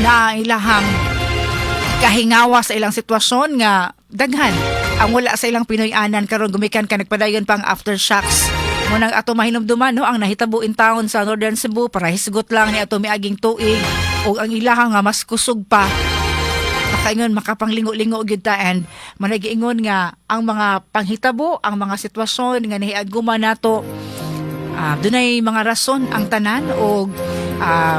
na ang ilahang kahingawa sa ilang sitwasyon nga daghan ang wala sa ilang Pinoy-anan karon gumikan ka nagpadayon pang aftershocks. Mo nang ato mahinumduman no ang nahitabo in town sa Northern Cebu para hisgot lang ni ato miaging tuig ug ang ilahang nga mas kusog pa makaingon makapanglingo-lingo gyud ta. And managiingon nga ang mga panghitabo, ang mga sitwasyon nga nahiaguma nato, dunay mga rason ang tanan og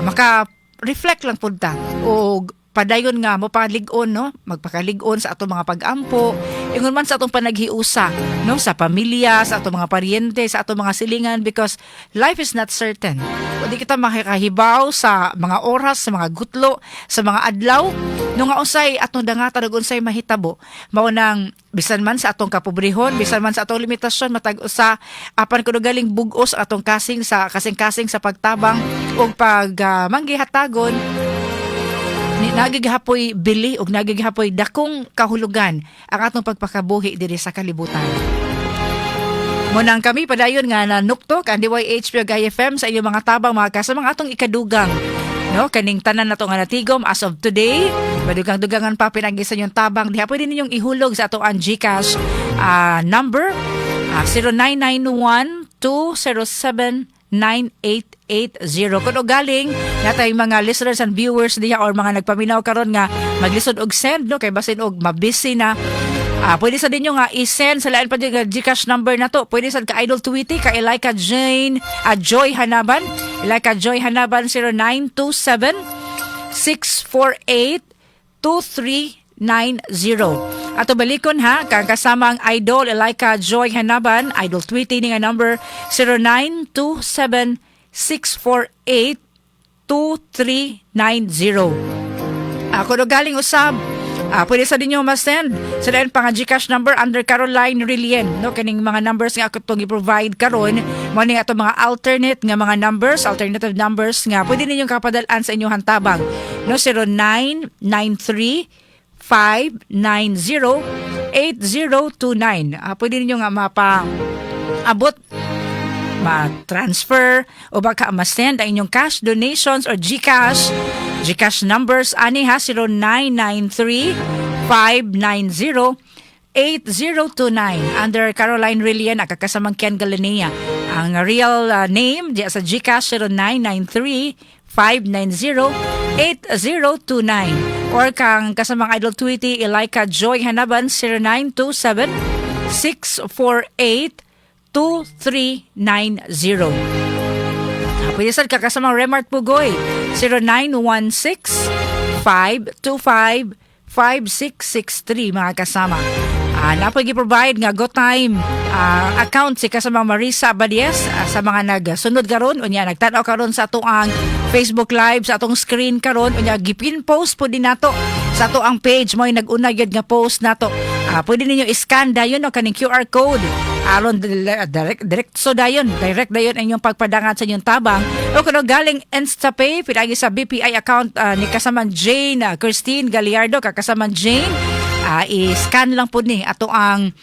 maka reflect lang pud ta og padayon nga mopalig-on no, magpakalig-on sa atong mga pag-ampo, ingon man sa atong panaghiusa no sa pamilya, sa atong mga paryente, sa atong mga silingan, because life is not certain. Di kita makakahibaw sa mga oras, sa mga gutlo, sa mga adlaw no nga unsay atong dangatan ug unsay mahitabo. Mao nang bisan man sa atong kapobrehon, bisan man sa atong limitasyon matag usa, apan kuno galing bug-os atong kasing sa kasing-kasing sa pagtabang ug pag manggihatagon ni nagigihapoy bili ug nagigihapoy dakong kahulugan ang atong pagpakabuhi diri sa kalibutan. Munang kami padayon nga nanuktok ang DYHP ug IFM sa inyong mga tabang, mga kasama, atong ikadugang no kaning tanan nato nga natigom as of today. Madugang-dugangan pa pinagi sa inyong tabang diha. Pwede ninyong ihulog sa ato ang GCash number 0991 207 9880. Kung galing natay mga listeners and viewers diha or mga nagpaminaw karon nga maglisod og send no kay basin og mabusy na, pwede sa ninyo nga i-send sa lain pa nga GCash number na to. Pwede sa ka Idol Tweety, ka Elika Jane, Joy Hanaban. Elika Joy Hanaban, 0927 648 2390. Ato balikon ha, kang kasama ang Idol Elika Joy Hanaban, Idol Tweety ni nga number 0927 648 2390. Ako no galing usab, pwede sa ninyo ma-send sa lain pa nga GCash number under Caroline Rilien no. Kaning mga numbers nga ako itong i-provide karon mo ni ato mga alternate nga mga numbers, alternative numbers nga pwede ninyong kapadalan sa inyong tabang no, 0993 590 8029. Pwede ninyo nga mapa abot, ma-transfer o baka ma-send ang inyong cash donations or GCash. GCash numbers ani ha, 0993 590 8029 under Caroline Rillian, ang kakasamang Ken Galinea. Ang real name diya sa GCash, 0993 590 8029, or kang kasamang Idol Tweety Elika Joy Hanaban, 0927 648 2390. Pwede sad ka kasamang Remart Pugoy, 0916 525 5663, mga kasama. Naa poy gi-provide nga GoTyme account si kasama Marisa Abadies sa mga nagsunod karon, unya nagtan-aw karon sa ato ang Facebook Live sa atong screen karon, unya gipin post po din nato sa ato ang page mo, nag-una gyud nga post nato. Pwede ninyo i-scan dayon o kaning QR code aron direct direct so dayon direct dayon ang inyong pagpadangat sa inyong tabang, o kuno galing InstaPay, pinagi sa BPI account ni kasaman Jane Christine Gallardo. Kakasaman Jane, i-scan lang po ni ato ang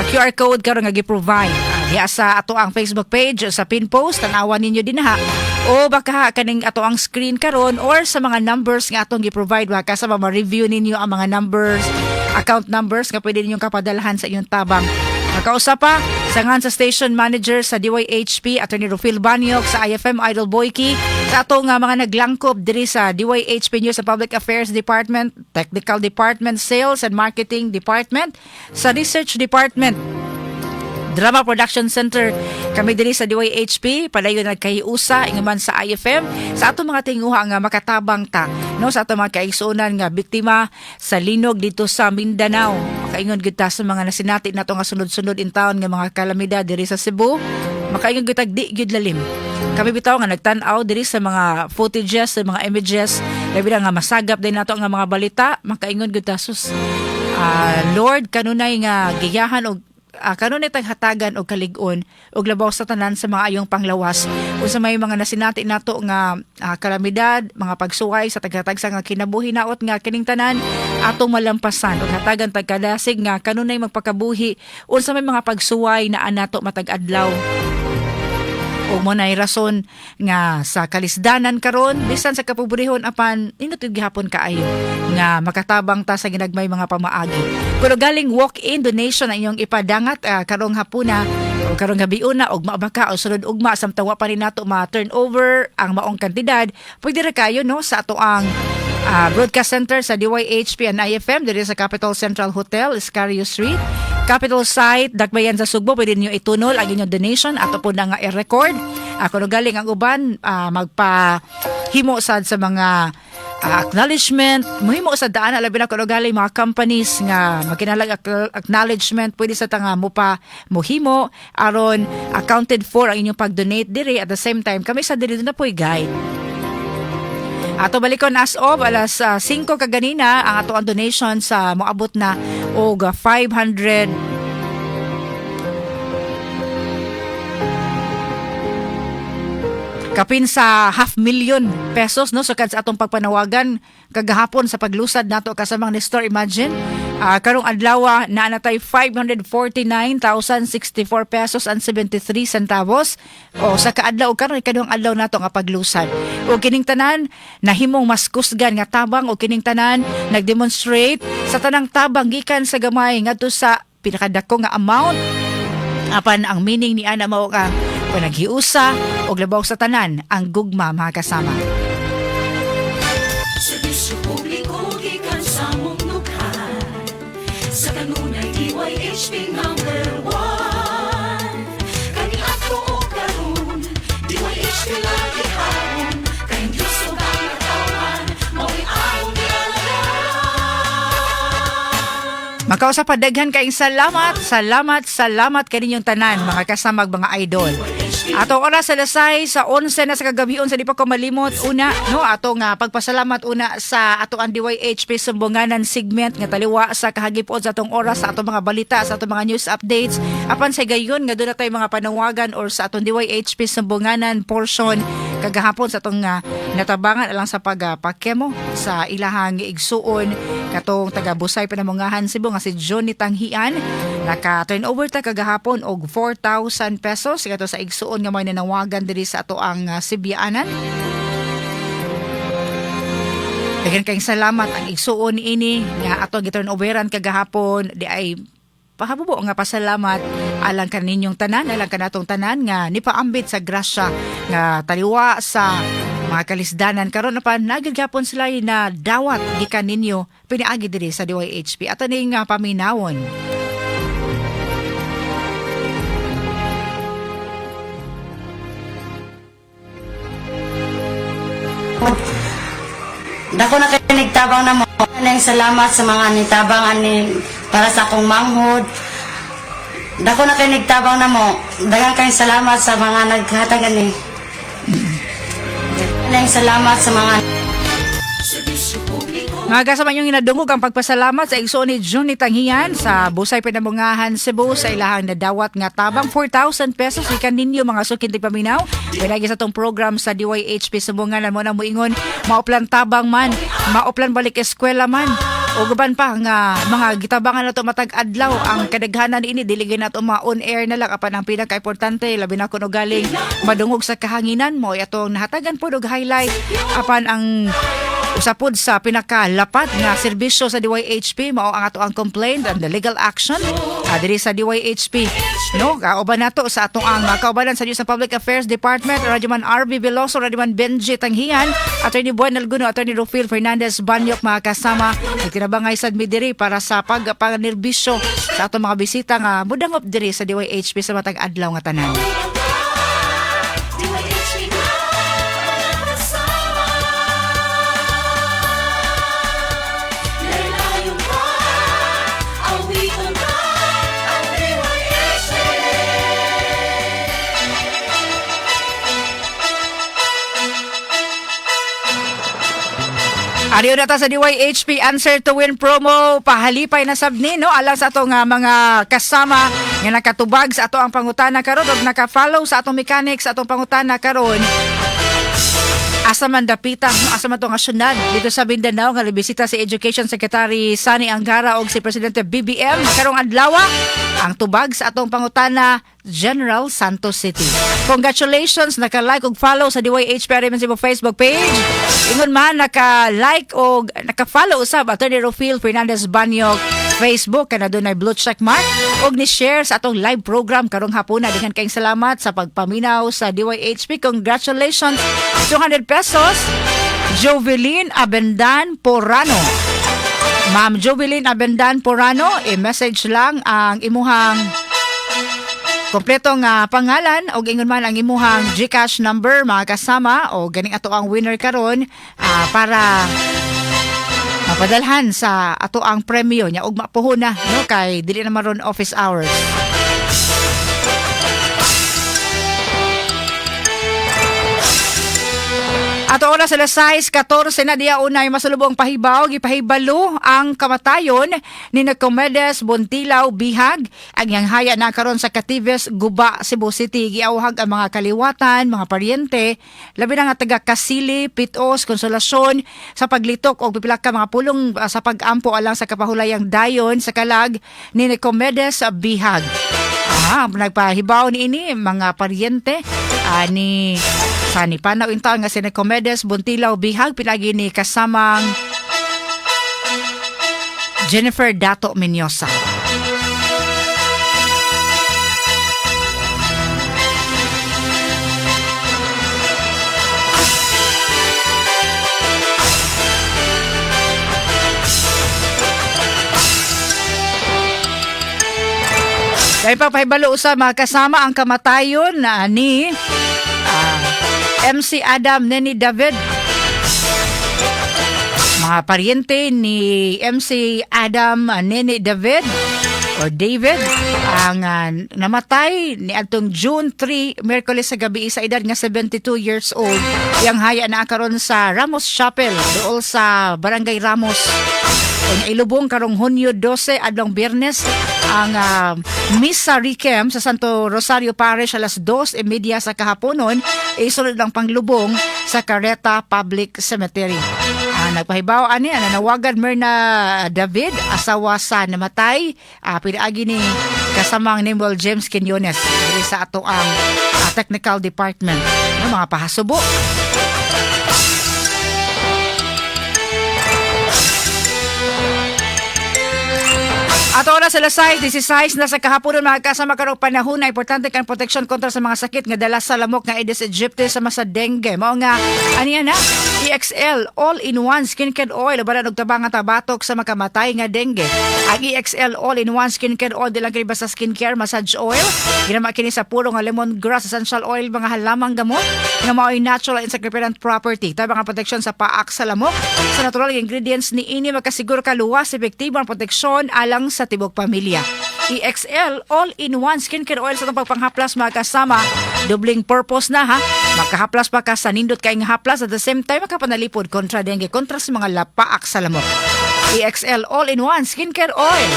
QR code karon nga gi-provide diha sa ato ang Facebook page sa pin post, tan-awan ninyo dinha, o baka kaning ato ang screen karon or sa mga numbers nga atong gi-provide, baka sa ma-review ninyo ang mga numbers, account numbers nga pwede ninyong kapadalhan sa inyong tabang. Makausap pa sa ngan sa station manager sa DYHP, Attorney Rufil Banyok, sa IFM Idol Boyki, sa atong nga mga naglangkob diri sa DYHP News sa Public Affairs Department, Technical Department, Sales and Marketing Department, sa Research Department, Drama Production Center. Kami diri sa DYHP padayon nagkahiusa ingaman sa IFM sa atong mga tinguha nga makatabang ta, no, sa atong mga kaigsuonan nga biktima sa linog dito sa Mindanao. Makaingon gid ta sa mga nasinati nato nga sunod-sunod in town nga mga kalamidad diri sa Cebu, makaingon gid tag di gyud lalim. Kami bitaw nga nagtan-aw diri sa mga footages, sa mga images, labi na nga masagap din nato nga mga balita, makaingon gid ta, sus, Lord, kanunay nga giyahan og kanunay taghatagan og kalig-on og labaw sa tanan sa mga ayong panglawas, unsa may mga nasinati nato nga kalamidad, mga pagsuway sa taghatag nga kinabuhi, naot nga kining tanan atong malampasan ug hatagan tag kadasig nga kanunay magpakabuhi unsa may mga pagsuway na nato matag adlaw. Ug mo nay rason nga sa kalisdanan karon, bisan sa kapobrehon, apan nindot gihapon kaayo nga makatabang ta sa ginagmay mga pamaagi. Kuno galing walk-in donation ang inyong ipadangat karong hapuna o karong gabiuna og mabaka o sunod ugma, samtang wa pa ni nato ma-turn over ang maong kantidad, pwede ra kayo, no, sa ato ang Broadcast Center sa DYHP and IFM diri sa Capitol Central Hotel, Escario Street, Capitol Site, Dakbayan sa Sugbo. Pwede niyo itunol ang inyong donation, ato po na nga i-record. Ako no galing ang uban magpa himo sad sa mga acknowledgement, muhimo sa daan, labi na kuno galing mga companies nga magkinalag acknowledgement, pwede sa tanga mo pa muhimo aron accounted for ang inyong pag-donate diri. At the same time, kami sa diri na po'y guide. Ato balikon, as of alas 5 kaganina, ang ato ang donation sa moabot na og 500 kapin sa half million pesos, no, so kad sa atong pagpanawagan kagahapon sa paglusad nato kasamang Nestor, imagine, karong adlaw naa na tay 549,064 pesos and 73 centavos o sa kaadlaw karon, ikaduhang adlaw nato nga paglusad. O kining tanan nahimong mas kusgan nga tabang, o kining tanan nagdemonstrate sa tanang tabang gikan sa gamay ngadto sa pinakadako nga amount, apan ang meaning ni ana mao ang panaghiusa og labaw sa tanan ang gugma, mga kasama. Serbisyo publiko gikan sa mong dughan. Sa kanunay DYHP number 1. Kaniadto og karon, DYHP lagi haron. Kay Diyos ug ang katawhan, mao'y among gialagaran. Makausap pa, daghan kayong salamat, salamat, salamat kaninyong tanan, mga kasamag, mga idol. Ato oras sa lasay sa 11 na sa kagabion. Sa di pa ko malimot una, no, ato nga pagpasalamat una sa ato ang DYHP Sumbunganan segment nga taliwa sa kahagipon sa atong oras sa atong mga balita, sa atong mga news updates, apan sa gayon nga doon na tayo mga panawagan or sa atong DYHP Sumbunganan portion kagahapon sa atong natabangan alang sa pagpakemo sa ilahang igsuon katong taga Busay, Pinamungahan, Cebu nga si Johnny Tanghian. Naka turnover ta kagahapon og 4,000 pesos kato sa igsuon nga may nanawagan diri sa ato ang Sibyaanan. Daghan kayong salamat ang igsuon niini nga ato gi turnoveran kagahapon di ay pahabubo nga pasalamat alang kaninyong tanan, alang kanatong tanan nga nipaambit sa grasya nga taliwa sa mga kalisdanan karon, apan nagid gapon sila na dawat gikan ninyo piniagi diri sa DYHP. Ato ning paminawon. Dako na kay nagtabang na mo. Nang salamat sa mga nitabang ani para sa akong manghod. Dako na kay nagtabang na mo. Daghang kayong salamat sa mga naghatag ani. Nang salamat sa mga Mga kasama niyong hinadungog ang pagpasalamat sa igsoon ni Juni Tanghian sa Busay Pinamungahan, Cebu sa ilahang nadawat nga tabang 4,000 pesos ikan ninyo mga sukin paminaw. Pinagi sa tong program sa DYHP Sumbungan mo na muingon mauplan tabang man, mauplan balik eskwela man. O guban pa nga mga gitabangan nato matag adlaw ang kadaghanan ini dili gyud nato ma on air na lang apan ang pinaka-importante labi na kuno galing madungog sa kahanginan mo atong nahatagan pod og highlight apan ang usapod sa pinakalapat nga serbisyo sa DYHP mao ang ato ang complaint and the legal action diri sa DYHP, no. Kauban nato sa atong ang kaubanan sa News and Public Affairs Department, Radyoman RB Veloso, Radyoman Benji Tanghian, Attorney Buwan Alguno, Attorney Rufil Fernandez Banyok. Mga kasama, nagtinabangay sad mi diri para sa pagpanerbisyo sa atong mga bisita nga mudangop diri sa DYHP sa matag adlaw nga tanan. DYHP na kasama. Laylayon ka, awitan ka, ang DYHP. Ariyo na ta sa DYHP Answer to Win promo. Pahalipay na sab ni, no, alang sa atong mga kasama nga nakatubag sa ato ang pangutana karon ug naka-follow sa atong mechanics sa atong pangutana karon. Asa man dapita, no? Asa man to nga syudad dito sa Mindanao nga bisita si Education Secretary Sani Angara og si Presidente BBM karong adlaw? Ang tubag sa atong pangutana, General Santos City. Congratulations, naka-like ug follow sa DYHP RMN Cebu Facebook page. Ingon man naka-like og naka-follow usab Attorney Rofil Fernandez Banyok Facebook kana dunay blue check mark og ni share sa atong live program karong hapuna. Daghan kayong salamat sa pagpaminaw sa DYHP. Congratulations, 200 pesos, Jovelyn Abendan Porano. Ma'am Jovelyn Abendan Porano, i-message lang ang imuhang kompletong pangalan o ingon man ang imuhang GCash number, mga kasama, o ganing ato ang winner karon para mapadalhan sa ato ang premyo nya ugma puhon na, no, kay dili na maron office hours. Ato oras alas 6:14 na diya unay masulubong pahibaw, gipahibalo ang kamatayon ni Nicomedes Bontilaw Bihag. Ang iyang haya na karon sa Catives, Guba, Cebu City. Giawhag ang mga kaliwatan, mga paryente, labi na nga taga Kasili, Pitos, Konsolasyon sa paglitok og pipila ka mga pulong sa pag-ampo alang sa kapahulayang dayon sa kalag ni Nicomedes Bihag. Nagpahibaw ni ini mga paryente ni sa ni panaw intaon nga si Nicomedes Buntilaw Bihag pinagi ni kasamang Jennifer Dato Menyosa. Dahil pa pahibalo sa mga kasama ang kamatayon na ni MC Adam Nene David. Mga paryente ni MC Adam Nene David or David ang namatay ni atong June 3, Miyerkules sa gabi sa edad nga 72 years old. Yang haya na karon sa Ramos Chapel dool sa Barangay Ramos. Unya ilubong karong Hunyo 12, adlong Biyernes, ang Misa Requiem sa Santo Rosario Parish alas 2:30 sa kahaponon, isunod ang panglubong sa Carreta Public Cemetery. Nagpahibaw ani ang nanawagan Myrna David, asawa sa namatay, pinaagi ni kasamang Nemuel James Quinones diri sa ato ang technical department. No, mga pahasubo. Ato oras sa 6:16 na sa kahapon, mga kasama, karong panahon na importante kang proteksyon kontra sa mga sakit nga dala sa lamok nga Aedes aegypti sama sa dengue. Mao nga aniya na EXL all-in-one skincare oil bara og tabang nga tabatok sa makamatay nga dengue. Ang EXL all-in-one skincare oil di lang kini basta skincare massage oil. Ginama kini sa puro nga lemongrass essential oil, mga halamang gamot nga mao'y natural insect repellent property. Tabang ang proteksyon sa paak sa lamok. Sa natural nga ingredients ni ini, makasiguro ka luwas, epektibo ang proteksyon alang sa tibok pamilya. EXL all-in-one skincare oil sa itong pagpanghaplas, mga kasama. Dubling purpose na ha. Makahaplas pa ka sa nindot kay nga haplas, at the same time makapanalipod kontra dengue, kontra sa mga lapaak sa lamok. EXL all-in-one skincare oil.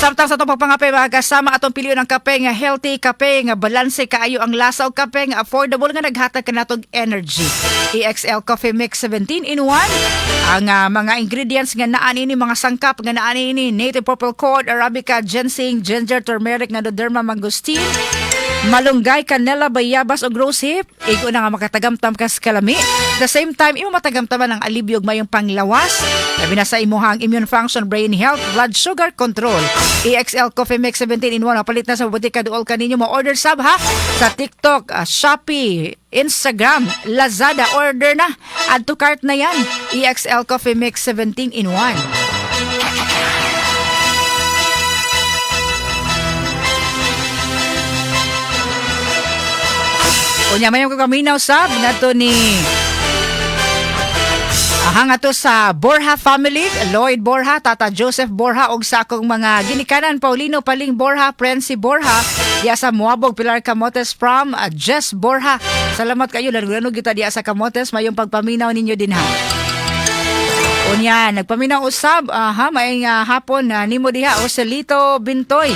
Samtang sa atong pagpangape, mga kasama, atong pilion ang kape nga healthy, kape nga balanse kaayo ang lasa og kape nga affordable nga naghatag kanatong energy. EXL Coffee Mix 17 in 1. Ang mga ingredients nga naa ini, mga sangkap nga naa ini: native purple corn, arabica, ginseng, ginger, turmeric, ganoderma, mangosteen, malunggay, kanela, bayabas ug rosehip. Igo na nga makatagamtam kas kalami. At the same time, imo matagamtaman ang alibyo ug mayong panglawas. Labi na sa imuhang immune function, brain health, blood sugar control. EXL Coffee Mix 17 in 1. Mapalit na sa butika duol kaninyo. Mo-order sab ha sa TikTok, Shopee, Instagram, Lazada. Order na. Add to cart na yan. EXL Coffee Mix 17 in 1. Unya, mayo ko kaminaw sab ngadto ni Aha, nga to sa Borja family, Lloyd Borja, Tata Joseph Borja ug sa akong mga ginikanan Paulino Paling Borja, Prency Borja, diya sa Muabog, Pilar Camotes from Jess Borja. Salamat kayo, lalo kita diya sa Camotes, mayong pagpaminaw ninyo din ha. Unya, nagpaminaw usab, aha, maayong hapon nimo diha, Oselito Bintoy.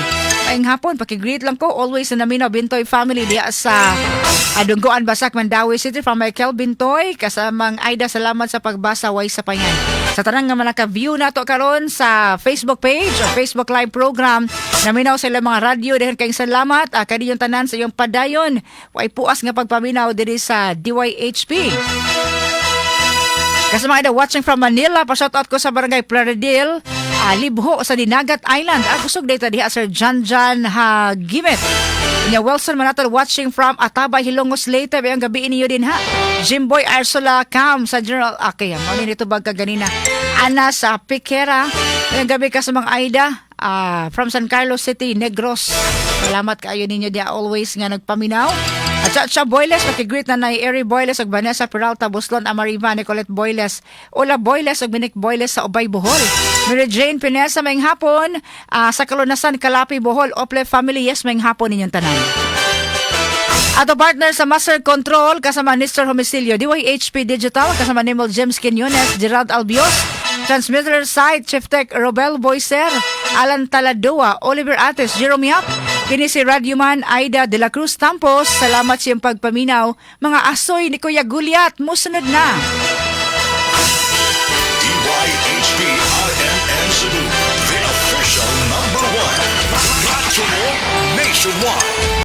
Maayong hapon, paki-greet lang ko, always na naminaw Bintoy family diha sa Adunggoan, Basak, Mandaue City from Michael Bintoy. Kasamang Aida, salamat sa pagbasa, way sa payan. Sa tanang nga mga view nato karon sa Facebook page o Facebook Live program, naminaw sa ilang mga radyo, daghan kayong salamat. Kaniyong tanan sa iyong padayon. Way puas nga pagpaminaw diri sa DYHP. Kasama Aida watching from Manila, pa-shout out ko sa Barangay Plaridel, Libho sa Dinagat Island. Kusog data diha, Sir John John Hagimit. Nya Wilson Manatol watching from Atabay, Hilongos, Leyte. Bayang gabi ninyo din ha. Jimboy Arsola Cam sa General Okay, mao ni nito bag kaganina. Ana sa Piquera. Bayang gabi ka sa mga Aida. From San Carlos City, Negros. Salamat kaayo ninyo diha always nga nagpaminaw. At Chacha Boyles, makigreet na nay Eri Boyles ug Vanessa Peralta, Buslon Amariva, Nicolette Boyles, Ola Boyles ug Minik Boyles sa Ubay, Bohol. Mary Jane Pinesa, may hapon. Sa Kalunasan, Kalapi, Bohol, Ople Family, yes, may hapon ninyong tanan. Ato partner sa Master Control, kasama Mr. Homicilio, DYHP Digital, kasama Nimol James Quinones, Gerald Albios, Transmitter Site, Chief Tech Robel Boyser, Alan Taladoa, Oliver Ates, Jerome Yap, kini si Radyoman Aida de la Cruz Tampos. Salamat sa iyong pagpaminaw. Mga asoy ni Kuya Gulyat, musunod na. DYHP RMN Cebu, the official number one. Radyo mo nationwide.